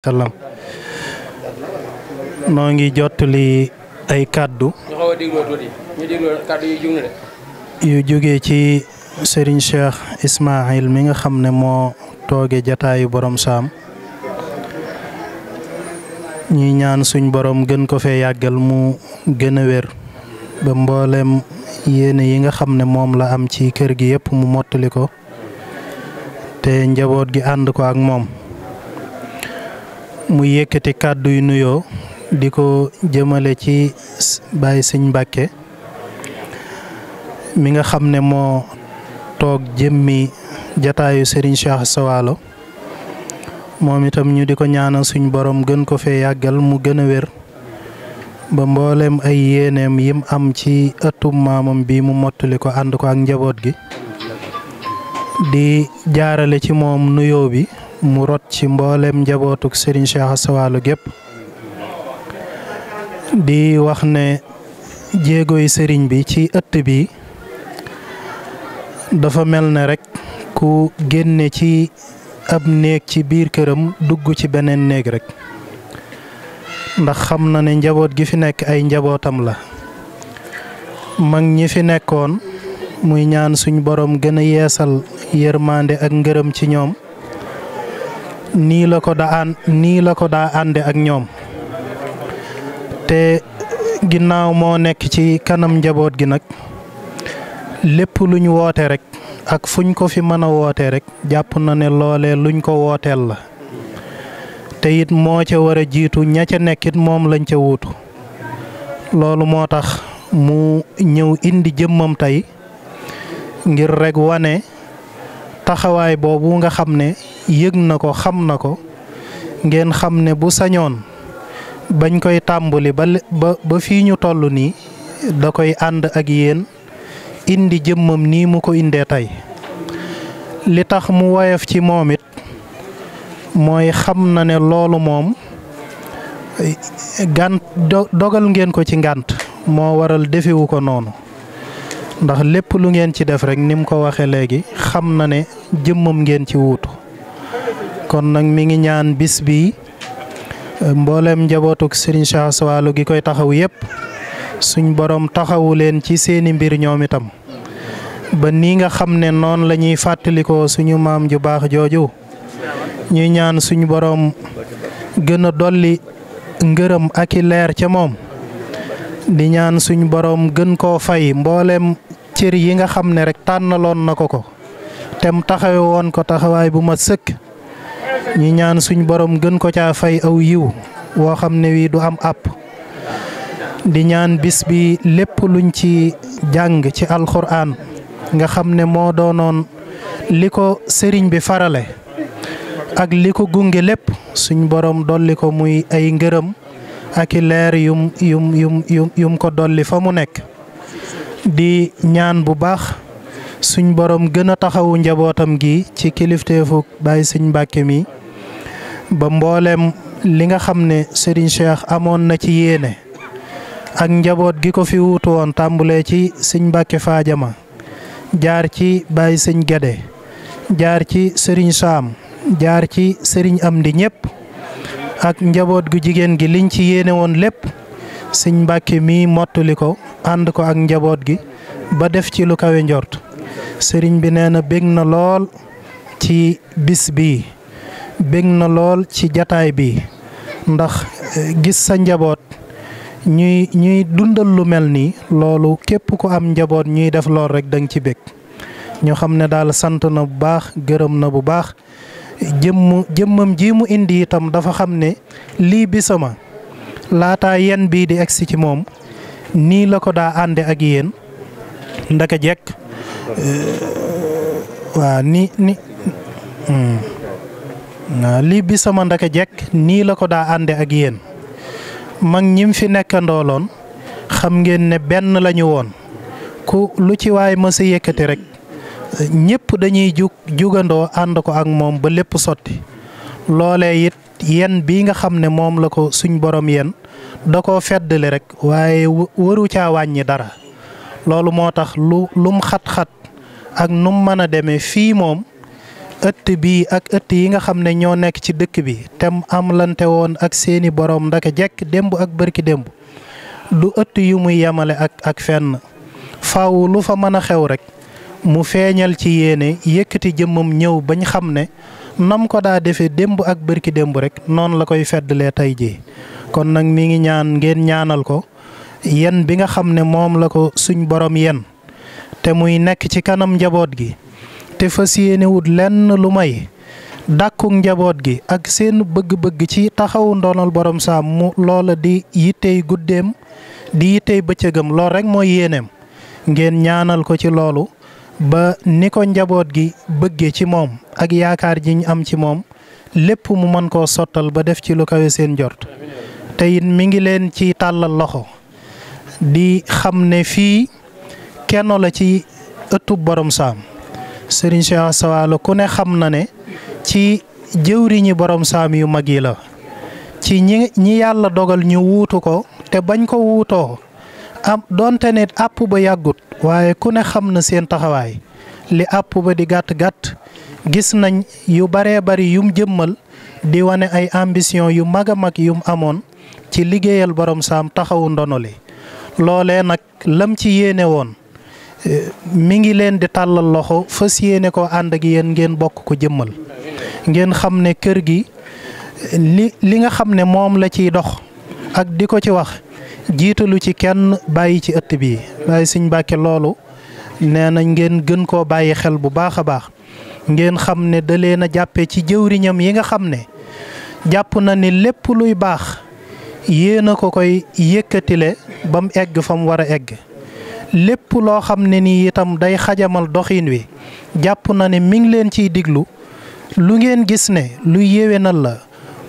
sallam noo ngi jottali ay kàddu yu jóge ci Serigne Cheikh Ismaïl mi nga xam ne moo tooge jataayu borom saam ñuy ñaan suñ borom gën ko fee yàggal mu gën a wér ba mboolem yéene yi nga xam ne moom la am ci kër gi yépp mu mottali ko te njaboot gi ànd ko ak moom mu yëkkati kàddu yu nuyoo di ko jëmale ci Baye Sëñ Mbàkke mi nga xam ne moo toog jëmmi jataayu Serigne Cheikh Sawalo moom itam ñu di ko ñaanal suñ borom gën ko fee yàggal mu gën a wér ba mboolem ay yéeneem yim am ci ëttum maamam bi mu mottali ko ànd ko ak njaboot gi di jaarale ci moom nuyoo bi mu rot ci mboolem njabootuk Serigne Cheikh Sawalo gépp di wax ne jéegoy sëriñ bi ci ëtt bi dafa mel ne rekk ku génne ci ab néeg ci biir këram dugg ci beneen néeg rekk ndax xam na ne njaboot gi fi nekk ay njabootam la mag ñi fi nekkoon muy ñaan suñ borom gën a yeesal yërmande ak ngërëm ci ñoom nii la ko daa ànde ak ñoom te ginnaaw moo nekk ci kanam njaboot gi nag lépp luñ woote rek ak fuñ ko fi mën a woote rek jàpp na ne loolee luñ ko wooteel la te it moo ca war a jiitu ña ca nekkit moom lañ ca wuutu loolu moo tax mu ñëw indi jëmmam tey ngir rek wane taxawaay boobu nga xam ne yëg na ko xam na ko ngeen xam ne bu sañoon bañ koy tàmbali ba fii ñu toll nii da koy ànd ak yéen indi jëmmam nii mu ko indee tey li tax mu woyof ci moom it mooy xam na ne loolu moom dogal ngeen ko ci ngànt moo waral defewu ko noonu ndax lépp lu ngeen ci def rek ni mu ko waxee léegi xam na ne jëmmam ngeen ci wuutu kon nag mi ngi ñaan bis bi mboolem njabootuk Serigne Cheikh Sawalo gi koy taxaw yépp suñ borom taxawu leen ci seeni mbir ñoom itam ba nii nga xam ne noonu la ñuy fàttalikoo suñu maam ju baax jooju ñuy ñaan suñ borom gën a dolli ngërëm ak i leer ca moom di ñaan suñ borom gën koo fay mboolem cër yi nga xam ne rek tànnaloon na ko tem taxawe woon ko taxawaay bu mat sëkk ñi ñaan suñ borom gën ko caa fay aw yiw woo xam ne wii du am àpp di ñaan bis bi lépp luñ ci jàng ci alxuraan nga xam ne moo doonoon li ko sëriñ bi farale ak li ko gunge lépp suñ borom dolli ko muy ay ngërëm ak i leer yum ko dolli fa mu nekk di ñaan bu baax suñ borom gën a taxawu njabootam gi ci kilifteefu Baye Sëñ Mbàkke mi ba mboolem li nga xam ne Serigne Cheikh amoon na ci yéene ak njaboot gi ko fi wuutu woon tàmbulee ci Sëñ Mbàkke Faajama jaar ci Baye Sëñ Gede jaar ci Serigne Saam jaar ci Serigne Amdi ñépp ak njaboot gu jigéen gi liñ ci yéene woon lépp Sëñ Mbàkke mi mottali ko ànd ko ak njaboot gi ba def ci lu kawe njort sëriñ bi nee na bég na lool ci bis bi bég na lool ci jataay bi ndax gis sa njaboot ñuy dundal lu mel nii loolu képp ku am njaboot ñuy def lool rek danga ci bég ñu xam ne daal sant na bu baax gërëm na bu baax jëmmam ji mu indi itam dafa xam ne lii bisama laataa yen bii di egsi ci moom nii la ko daa ànde ak yéen ndaka jekk waaw lii bi sama ndaka jekk nii la ko daa ànde ak yéen mag ñim fi nekkandooloon xam ngeen ne benn lañu woon ku lu ci waay mësa yëkkati rek ñépp dañuy jugandoo ànd ko ak moom ba lépp sotti loolee it yen bii nga xam ne moom la ko suñ borom yen da koo feddali rek waaye waru caa wàññi dara loolu moo tax lum xat-xat ak num mën a demee fii moom ëtt bi ak ëtt yi nga xam ne ñoo nekk ci dëkk bi tem am lante woon ak seeni borom ndaka jekk démb ak bërki démb du ëtt yu muy yemale ak fenn faaw lu fa mën a xew rek mu feeñal ci yéene yëkkati jëmmam ñëw bañ xam ne nam ko daa defee démb ak bërki démb rek noonu la koy feddalee tey jii kon nag mi ngi ñaan ngeen ñaanal ko yen bi nga xam ne moom la ko suñ borom yen te muy nekk ci kanam njaboot gi te fas yéene wut lenn lu may dàkkuk njaboot gi ak seen bëgg-bëgg ci taxawu ndonal borom saam mu loola di yittey guddeem di yittey bëccëgam lool rek mooy yéeneem ngeen ñaanal ko ci loolu ba ni ko njaboot gi bëggee ci moom ak yaakaar ji ñu am ci moom lépp mu mën koo sottal ba def ci lu kawe seen jort te it mi ngi leen ci tàllal loxo di xam ne fii kenn la ci ëttub borom saam Serigne Cheikh Asta Walo ku ne xam na ne ci jëwriñi borom saam yu mag yi la ci ñi yàlla dogal ñu wuutu ko te bañ ko wuutoo am donte ne àpp ba yàggut waaye ku ne xam na seen taxawaay li àpp ba di gàtt-gàtt gis nañ yu baree bari yum jëmmal di wane ay ambition yu mag a mag yum amoon ci liggéeyal borom saam taxawu ndono li loolee nag lam ci yéene woon mi ngi leen di tàllal loxo fas yéene ko ànd ak yéen ngeen bokk ko jëmmal ngeen xam ne kër gi li nga xam ne moom la ciy dox ak di ko ci wax jiitalu ci kenn bàyyi ci ëtt bi bàyyi Sëñ Mbàkke loolu nee na ngeen gën koo bàyyi xel bu baax a baax ngeen xam ne da leen a jàppee ci jëwriñam yi nga xam ne jàpp na ni lépp luy baax yéen a ko koy yëkkatile ba mu egg fa mu war a egg lépp loo xam ne nii itam day xajamal doxin wi jàpp na ne mi ngi leen ciy diglu lu ngeen gis ne lu yéwénal la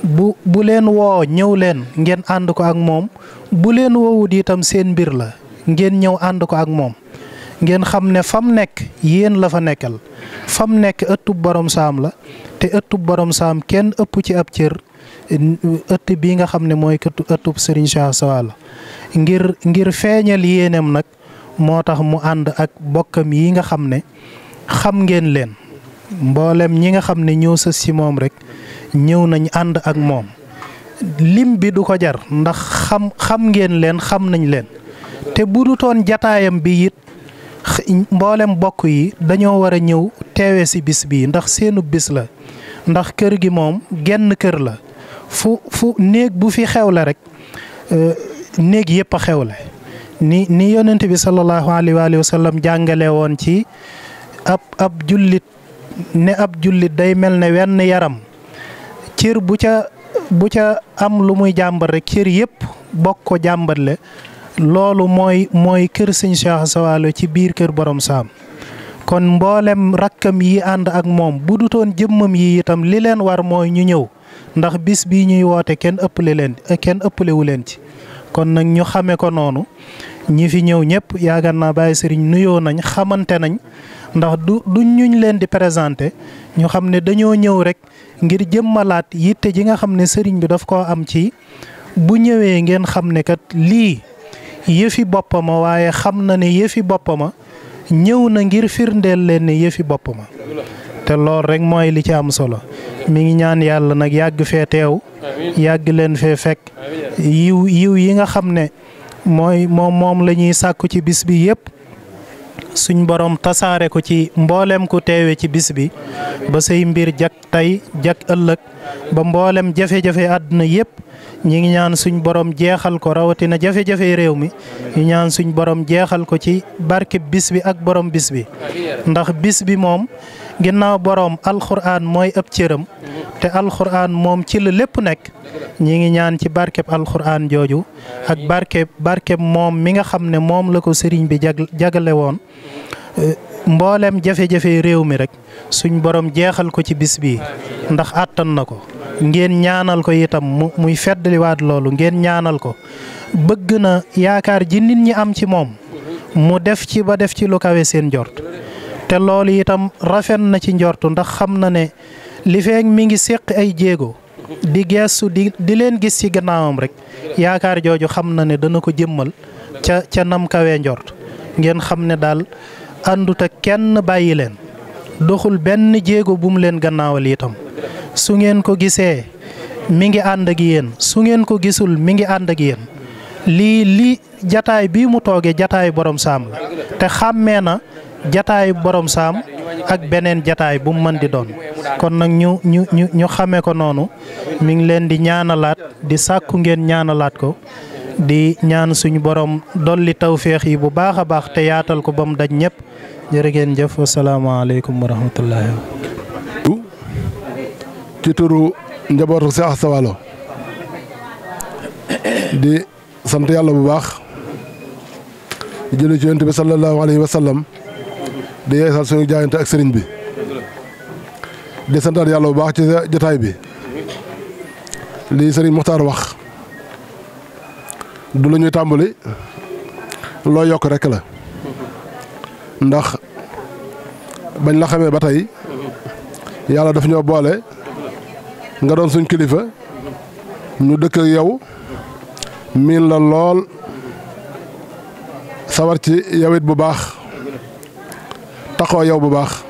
bu leen woo ñëw leen ngeen ànd ko ak moom bu leen woowut itam seen mbir la ngeen ñëw ànd ko ak moom ngeen xam ne fam nekk yéen la fa nekkal fam nekk ëttub borom saam la te ëttub borom saam kenn ëpp ci ab cër ëtt bi nga xam ne mooy ëttub Serigne Cheikh Asta Walo ngir feeñal yéenem nag moo tax mu ànd ak bokkam yi nga xam ne xam ngeen leen mboolem ñi nga xam ne ñoo sës ci moom rek ñëw nañ ànd ak moom lim bi du ko jar ndax xam ngeen leen xam nañ leen te bu du toon jataayam bi it mboolem bokk yi dañoo war a ñëw teewe ci bis bi ndax seenu bis la ndax kër gi moom genn kër la fu néeg bu fi xewle rek néeg yëpp a xewle ni yonent bi sallallahu alayhi wa sallam jàngale woon ci ab jullit ne ab jullit day mel ne wenn yaram cër bu ca am lu muy jàmbat rek cër yëpp bokk ko jàmbatle loolu mooy kër Sëñ Cheikh Asta Walo ci biir kër borom saam kon mboolem rakkam yi ànd ak moom bu dutoon jëmmam yi itam li leen war mooy ñu ñëw ndax bis bii ñuy woote kenn ëppalewu leen ci kon nag ñu xame ko noonu ñi fi ñëw ñëpp yaakaar naa Baye Serigne nuyoo nañ xamante nañ ndax du ñuñ leen di présenté ñu xam ne dañoo ñëw rek ngir jëmmalaat yitte ji nga xam ne Serigne bi daf koo am ci bu ñëwee ngeen xam ne kat lii yëfi boppama waaye xam na ne yëfi boppama ñëw na ngir firndeel leen ne yëfi boppama te lool rek mooy li ci am solo mi ngi ñaan yàlla nag yàgg fee teew yàgg leen fee fekk yiw yi nga xam ne moom la ñuy sàkku ci bis bi yëpp suñ borom tasaare ko ci mboolem ku teewe ci bis bi ba say mbir jak tey jak ëllëg ba mboolem jafe-jafe àdduna yëpp ñi ngi ñaan suñ borom jeexal ko rawatina jafe-jafe réew mi ñu ñaan suñ borom jeexal ko ci barke bis bi ak borom bis bi ndax bis bi moom ginnaaw borom alxuraan mooy ëpp cëram te alxuraan moom ci la lépp nekk ñi ngi ñaan ci barkeb alxuraan jooju ak barkeb moom mi nga xam ne moom la ko sëriñ bi jagale woon mboolem jafe-jafe réew mi rek suñ borom jeexal ko ci bis bi ndax àttan na ko ngeen ñaanal ko itam muy feddliwaat loolu ngeen ñaanal ko bëgg na yaakaar ji nit ñi am ci moom mu def ci lu kawe seen njort te loolu itam rafet na ci njortu ndax xam na ne li feek mi ngi séq ay jéego di geestu di leen gis ci gannaawam rek yaakaar jooju xam na ne dana ko jëmmal ca nam kawe njort ngeen xam ne daal àndut ak kenn bàyyi leen doxul benn jéego bu mu leen gannaawal itam su ngeen ko gisee mi ngi ànd ak yéen su ngeen ko gisul mi ngi ànd ak yéen lii jataay bii mu toogee jataayu borom saam la te xàmmee na jataayu borom saam ak beneen jataay bu mu mën di doon kon nag ñu xamee ko noonu mi ngi leen di ñaanalaat di sàkku ngeen ñaanalaat ko di ñaan suñu borom dolli tawféex yi bu baax a baax te yaatal ko ba mu daj ñëpp jërë ngeen jëf asalaamaaleykum wa rahmatullahi ci turu njabootu Cheikh Asta Walo di sant yàlla bu baax di jëlee ci yonent bi sallallahu alayhi wa sallam di yeesal suñu jaayante ak sëriñ bi di santaat yàlla bu baax ci jotaay bi lii sëriñ Muxtaar wax du lu ñuy tàmbali loo yokk rek la ndax bañ la xamee ba tey yàlla daf ñoo boole nga doon suñ kilifa ñu dëkk ak yow miin la lool sawar ci yawit bu baax taxoo yow bu baax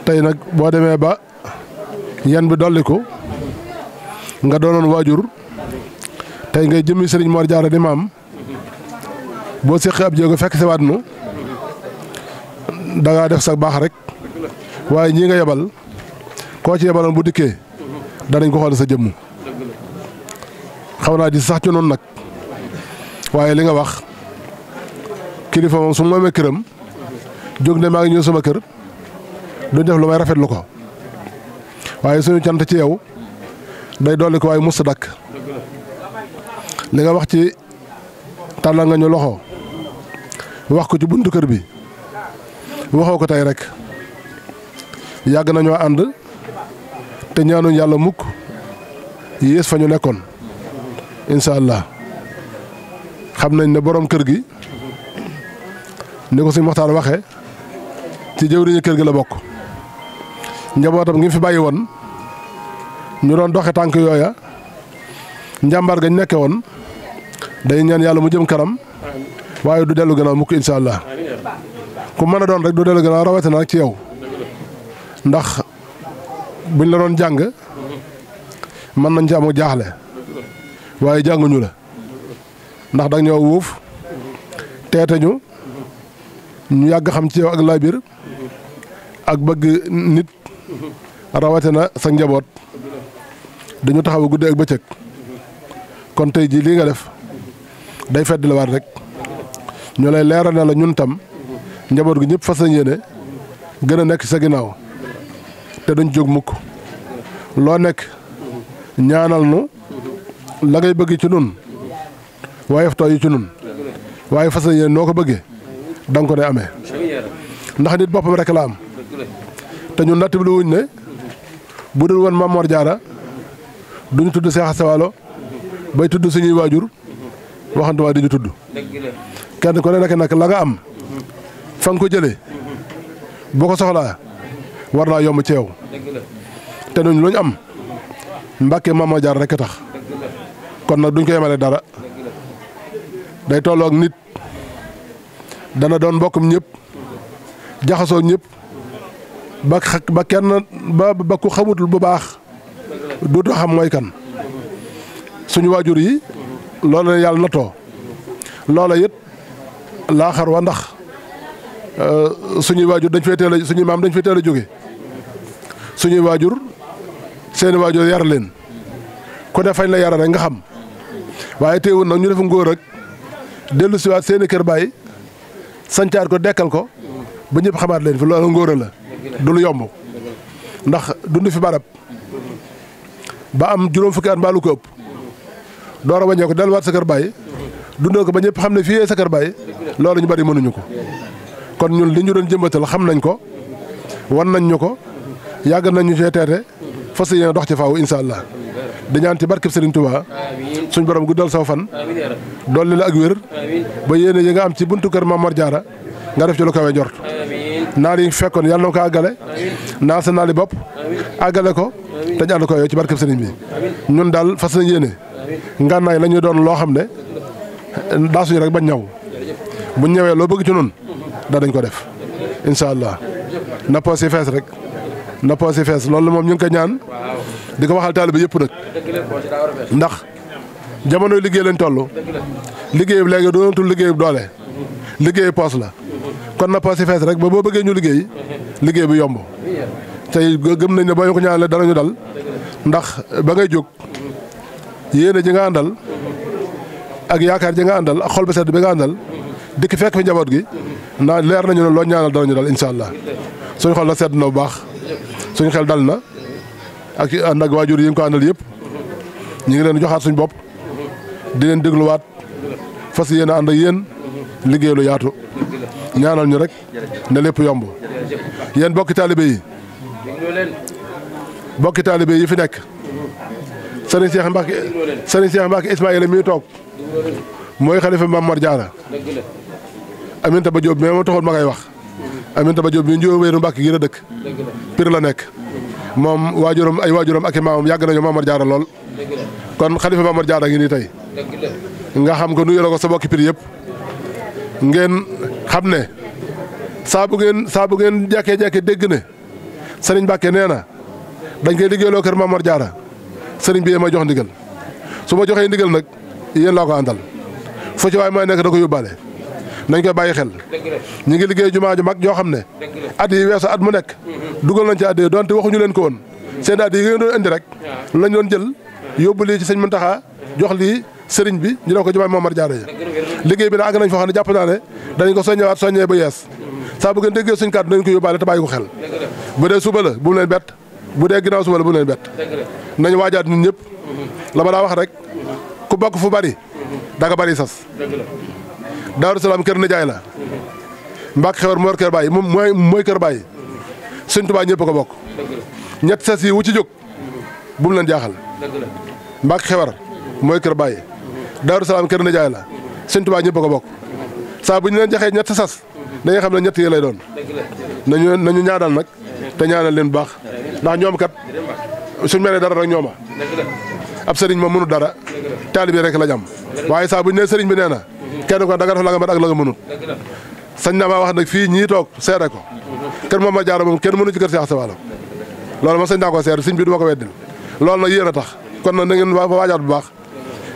tey nag boo demee ba yan bi dolliku nga doonoon waajur tey ngay jëmmi Serigne Mor Diarra di maam boo séqee ab jéego fekk si waat nu dangaa def sa baax rek waaye ñii nga yebal koo ci yebaloon bu dikkee danañ ko xool sa jëmm xaw naa di sax ci noonu nag waaye li nga wax kilifa moom su ma moomee këram jóg ne maa ngi ñëw sama kër du def lu may rafetlu ko waaye suñu cant ci yow day dolli ko waaye musta dakk li nga wax ci tàllal nga ñu loxo wax ko ci buntu kër bi waxoo ko tey rek yàgg nañoo ànd te ñaanuñ yàlla mukk yées fa ñu nekkoon incha allah xam nañ ne borom kër gi ni ko suñu Muxtaar waxee ci jëwriñu kër gi la bokk njabootam ngi fi bàyyi woon ñu doon doxe tànk yooya njàmbaar gañ nekke woon day ñaan yàlla mu jëm kanam waaye du dellu gannaaw mukk incha allah ku mën a doon rek du dellu gannaaw rawatina nag ci yow ndax buñ la doon jàng mën nañ ci amu jaaxle waaye jànguñu la ndax danga ñoo wuuf teete ñu yàgg xam ci yow ak laabir ak bëgg nit rawatina sa njaboot dañu taxaw guddi ak bëccëg kon tey jii lii nga def day fedd la waat rek ñu lay leeral ne la ñun tam njaboot gi ñëpp fas yéene gën a nekk sa ginnaaw te duñ jóg mukk loo nekk ñaanal nu la ngay bëgg ci nun waaye tooy yi ci nun waaye fas yéene noo ko bëggee da nga ko ne amee ndax nit boppam rek la am te ñun natt bi lu wuñ ne bu dul woon Mame Mor Diarra duñu tudd Cheikh Asta Walo bay tudd suñuy waajur waxantuma di ñu tudd kenn ku ne nekk nag la nga am fa nga ko jëlee boo ko soxlaa war naa yomb ci yow te ñun lu ñu am Mbàkke Mame Mor Diarra rek tax kon nag duñ ko yemale dara day tolloog nit dana doon mbokkum ñëpp jaxasoo ñëpp ba kenn ba ku xamutul bu baax duutu xam mooy kan suñu waajur yi loola la yàlla natoo loola it laa xar wa ndax suñuy waajur dañ fay teel a suñuy maam dañ fay teel a jóge suñuy waajur seeni waajur yar leen ku ne fañ la yara rek nga xam waaye teewul nag ñu def ngóor ak dellu siwaat seeni kër baay sancaat ko dekkal ko ba ñëpp xamaat leen fi loolu ngóora la du lu yomb ndax dund fi barab ba am juróom fukki at mbaa lu ko ëpp door a wàññee ko delluwaat sa kër baay dundoo ko ba ñëpp xam ne fii sa kër baay loolu ñu bari mënuñu ko kon ñun li ñu doon jëmbatal xam nañ ko wan nañ ñu ko yàgg nañ ñu cee teete fas yéene dox ci faaw incha allah di ñaan ci barkeb Serigne Touba suñ borom guddal saw fan dolli la ak wér ba yéene yi nga am ci buntu kër Mame Mor Diarra nga def ci lu kawe njort naal yi fekkoon yàlla na ko àggale naal sa naali bopp àggale ko te ñu ànd ko yow ci barkeb Serigne bi ñun daal fas nañ yéene ngànnaay la ñuy doon loo xam ne daasuñu rek bañ ñaw buñ ñëwee loo bëgg ci noonu danañ ko def incha allah. na poos yi fees rek na poos yi fees loolu moom ñu ngi ko ñaan di ko waxal taalibe yëpp nag ndax jamonoy liggéey lañ toll liggéey bi léegi doonatul liggéey bu doole liggéey poos la kon na poos yi fees rek ba boo bëggee ñu liggéey bi yomb tey gëm nañ ne boo ñu ko ñaanalee danañu dal ndax ba ngay jóg yéene ji nga àndal ak yaakaar ji nga àndal ak xol ba sedd bi nga àndal dikk fekk fi njaboot gi naa leer nañu ne loo ñaanal danañu dal incha allah suñu xol la sedd na bu baax suñu xel dal na ak ànd ak waajur yi nga ko àndal yëpp ñu ngi leen joxaat suñu bopp di leen dégluwaat fas yéene ànd ak yéen liggéey lu yaatu ñaanal ñu rek ne lépp yomb yéen bokki taalibe yi fi nekk Serigne Cheikh Mbacke Ismaïla mi toog mooy xalifa Mame Mor Diarra Aminta Ba Diop mais ma taxoon ma ngay wax Aminta Ba Diop mi njóo wéeru Mbacke gi la dëkk Pire la nekk moom waajuram ak i maamam yàgg nañu Mame Mor Diarra lool kon xalifa Mame Mor Diarra ngi nii tey nga xam ko nuyu la ko sa bokki Pire yëpp ngeen xam ne saa bu ngeen jekkee dégg ne Serigne Mbacke nee na dañ koy liggéeyloo kër Mame Mor Diarra Serigne bi ma jox ndigal su ma joxee ndigal nag yéen laa ko àndal fu ci waay may nekk da ko yóbbaale nañ koy bàyyi xel ñu ngi liggéey jumaa ju mag joo xam ne at yi weesu at mu nekk dugal nañ ci at yi donte waxuñu leen ko woon seen at yi ngeen doon indi rek lañ doon jël yóbbu lii ci sëñ Muntaxa jox lii Serigne bi ñu def ko jumaa Mame Mor Diarra yi liggéey bi nag àgg nañ foo xam ne jàpp naa ne dañ ko soññee ba yees saa bu ngeen déggee suñ kàddu nañ ko yóbbaale te bàyyi ko xel bu dee suba la bu mu leen bett bu dee ginnaaw suba la bu mu leen bett nañ waajaat ñun ñëpp la ma daa wax rek ku bokk fu bari da nga bari sas Daaru Salaam kër nijaay la Mbàkke Xewar moo kër Baay moom mooy kër Baay Sëñ Tuubaa ñëpp ko bokk ñett sas yi wu ci jóg bu mu leen jaaxal Mbàkke Xewar mooy kër Baay Daaru Salaam kër nijaay la Sëñ Tuubaa ñëpp ko bokk saa bu ñu leen joxee ñett sas da nga xam ne ñett yi lay doon nañu ñaanal nag te ñaanal leen bu baax ndax ñoom kat suñ melee dara rek ñooma ab sëriñ moom mënut dara taalibe rek la jam waaye saa bu ñu nee sëriñ bi nee na kenn ko da nga def la nga mën ak la nga mënut sañ na maa wax nag fii ñii toog seere ko kër Mame Mor Diarra moom kenn mënu ci kër Cheikh Asta Walo loolu moom sañ naa ko seere sëñ bi du ma ko weddil loolu nag yéen a tax kon nag na ngeen waajaat bu baax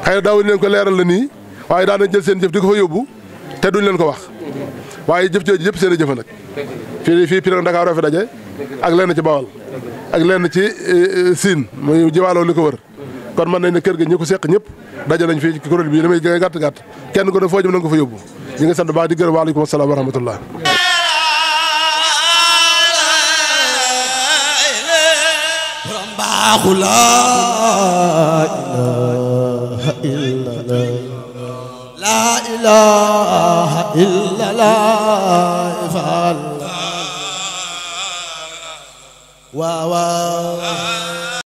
xëy na daawuñu leen ko leeral la nii waaye daan nañ jël seen jëf di ko fa yóbbu te duñ leen ko wax waaye jëf jooju yëpp seen i jëfa nag fii Pire Dakar fi daje ak lenn ci Bawol ak lenn ci Siin muy jiwaaloo li ko wër kon mën nañ ne kër gi ñi ko seq ñëpp daje nañ fii ci kuréel bi damay gën a gàtt kenn ko ne foo jëm na nga ko fa yóbbu ñi ngi sant baax di gërëm waaleykum asalaam wa rahmatullah baaxu laa ilaaha illallaah waaw waaw